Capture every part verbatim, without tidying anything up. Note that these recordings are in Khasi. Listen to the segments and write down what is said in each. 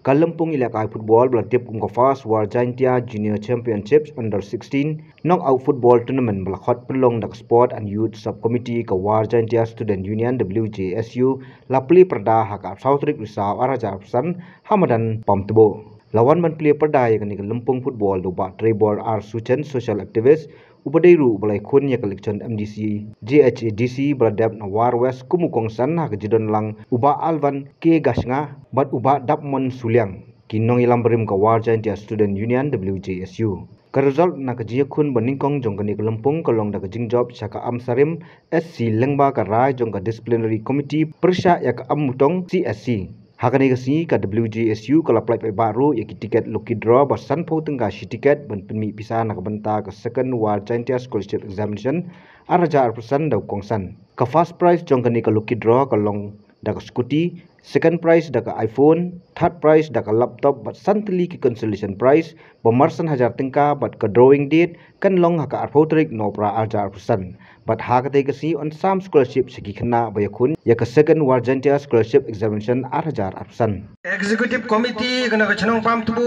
Ka lympung ïalehkai football ba la tip kum ka First War Jaintia Junior Championships Under sixteen Knockout Football Tournament ba la khot pynlong da ka Sport and Youth Sub-Committee ka War Jaintia Student Union W J S U la plie pyrda ha ka arphew tarik Risaw ar hajar arphew san ha madan Pamtbo. La wan ban plie pyrda ïa kane ka lympung football da u Bah Trevor R Suchen, social activist, uba dei ruh uba la ïakhun ïa ka election M D C J H A D C ba la dep na War West kum u kongsan, ha ka jingdon lang u Bah Alvan K Gashna bad u Bah Dapmon Suliang, ki nongïalam barim ka War Jaintia Student Union W J S U. Ka result na ka jingïakhun ba nyngkong jong kane ka lympung ka long da ka jingjop sha ka Amsarim S C Lyngba ka rai jong ka Disciplinary Committee pyrshah ïa ka Amutong C S C. Ha kane ka sngi ka W J S U ka la pynlait paidbah ruh ïa ki tiket lucky draw ba sanphew tyngka shi tiket ban pynmih pisa na ka bynta ka Second War Jaintia Scholarship Examination ar hajar arphew san da u kongsan. Ka first prize jong kane ka lucky draw ka long da ka scooty, second prize da ka iPhone, third prize da ka laptop bad san tylli ki consolation prize ba mar san hajar tyngka, bad ka drawing date kan long ha ka arphew tarik Nohprah ar hajar arphew san. Bad ha katei ka sngi yn sam scholarship sha ki khynnah ba ïakhun ïa ka Second War Jaintia Scholarship Examination ar hajar arphew san. Executive Committee kane ka chnong Pamtbo,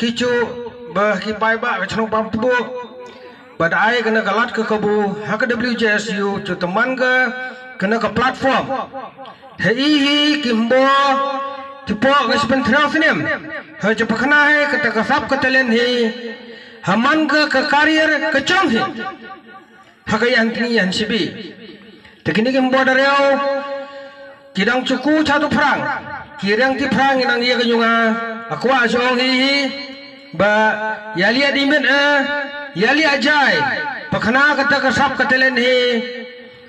ki ju ba ki paidbah ka chnong Pamtbo, bad ai kane ka lad ka kabu ha ka W J S U, ju tymmen ka kane ka platform. Hei hi ki mbo, ti pok ka spen thriaw snem. Hei ju pakhana hi kata ka sap ka talent hi. Ha man ka ka career ka jong hi. Ha ka ïan tni ïan sibi. Te kini ki mbo da riaw. Ki dang chuku cha tu phrang. Ki riang ti phrang ngi nang ïa ka nyunga. Akwa jong hi hi. Ba ïa lia di met eh. Ïa lia jai. Pakhana kata ka sap ka talent hi.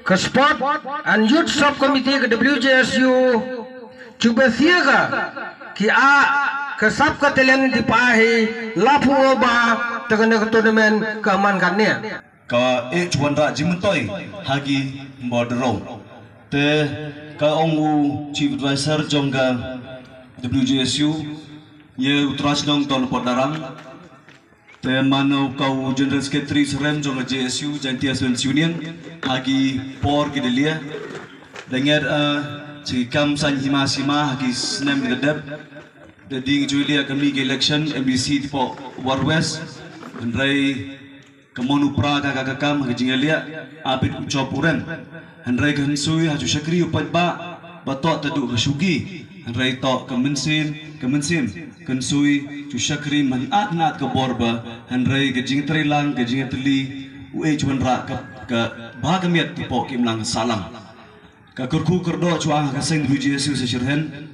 Ka Sport and Youth Sub Committee ka W J S U, chuba sia ka, ki a, ka sap ka talent di pa hi, la phu ba, ta ka na ka tournament ka man ka ne. Ka eh chuan ra jimtoi, ha ki mbo dro. Te ka ong u Chief Advisor jong ka W J S U, ye u Trasnong Don Podarang. Te mano ka u General Secretary Surem jong ka J S U, Jaintia Students Union, ha ki por ki da lia. Da ngiat, eh, chi kam san hima sima ha ki snem ki da dep. Da ding ju lia ka mi ki election M D C tipo War West. Hynrei ka mon u pra ka ka ka kam ha ki jinglia. Abit u chop u ren. Hynrei ka hynsui ha ju shakri u paidbah, ba toh ta duh ka shuki. Hynrei toh ka mynsiem, ka mynsiem, ka hynsui, ju shakri man at nat ka bor ba, hynrei ka jingtrei lang, ka jingtylli, u eh chuan ra ka, ka bha ka miat tipo ki mlang ka salang. Ka kyrkhu kyrdoh chuang ha ka seng W J S U sa shirhen.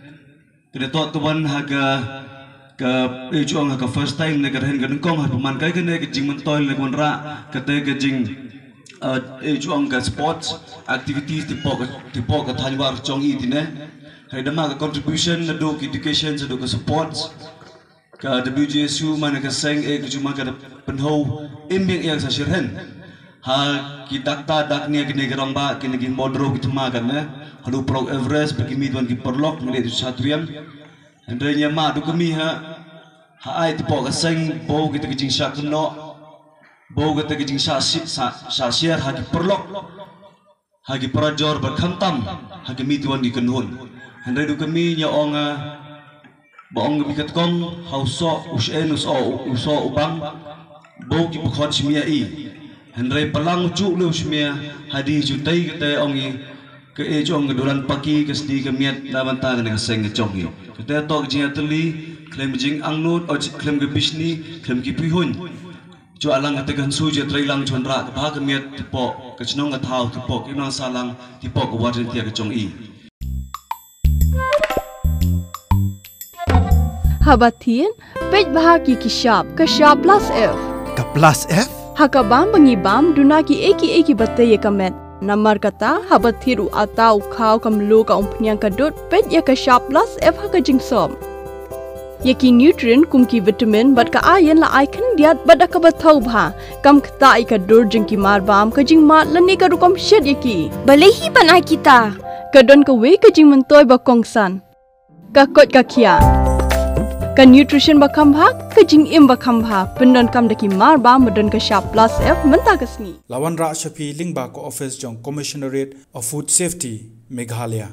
Ka da toh tuan ha ka, ka, eh, chuang ha ka first time ne ka rhen ka nyngkong ha pynman kai ka ne ka jingmyntoi ne ka wanrah, ka te ka jing, eh, eh, chuang ka sports activities tipo ka, tipo ka thaiñ War jong i tine. Hei da ma ka contribution naduh ka education, naduh ka sports. Ka W J S U man ka seng eh ka juma ka da pynhau im biang ïa sa shirhen. Ha ki dakta dak ne ki ne ki rong ba ki ne ki modro ki thma kan ne. Haduh prok Everest ba ki mi tuan ki paralok ngi dei tu sa triang. Hynrei ïa ma du kami ha, ha ai tipo ka seng bo kita ki jingshah kynnoh, bo kita ki jingshah shi-, sa-, shah share ha ki paralok, ha ki parajor ba khamtam ha ki mi tuan ki kynhun. Hynrei du kami ïa ong, ah, ba ong kami katkong ha u soh u shen u soh u soh u bang, bo ki pakhot shmia i. Hynrei palang u juk le u shmia, ha di ju tei kata ong i, ka eh jong ka dulan paki ka sdi ka miat na bynta ka ne ka seng ka jong i. Kata toh ka jingtylli, khlem jingangnud, o khlem ka bishni, khlem ki pihun. Ju alang kata ka hynsu ju trei lang ju wanrah ka bha ka miat tipo ka chnong ka thaw tipo ki nong salang tipo ka War Jaintia ka jong i. Haba thied, peit bha ki ki shap, ka shap plus F. Ka plus F? Ha ka bam ba ngi bam, duna ki ei ki ei ki ba tei ïa ka met. Namar kata, haba thied u ata u khaw ka mluh ka umphniang ka dud, peit ïa ka shap plus F ha ka jingsop. Ïa ki nutrient kum ki vitamin bad ka iron la ai khyndiat bad da kaba thaw bha. Kam ktah ïa ka dur jong ki mar bam, ka jingmad lane ka rukom shet ïa ki. Balei hi ban ai kita? Ka don kawei ka jingmyntoi ba kongsan. Ka koit ka khiah. Ka nutrition ba kham bha, ka jingim ba kham bha. Pyndonkam da ki mar bam ba don ka shap plus F mynta ka sngi. La wanrah sha phi lyngba ka office jong Commissionerate of Food Safety, Meghalaya.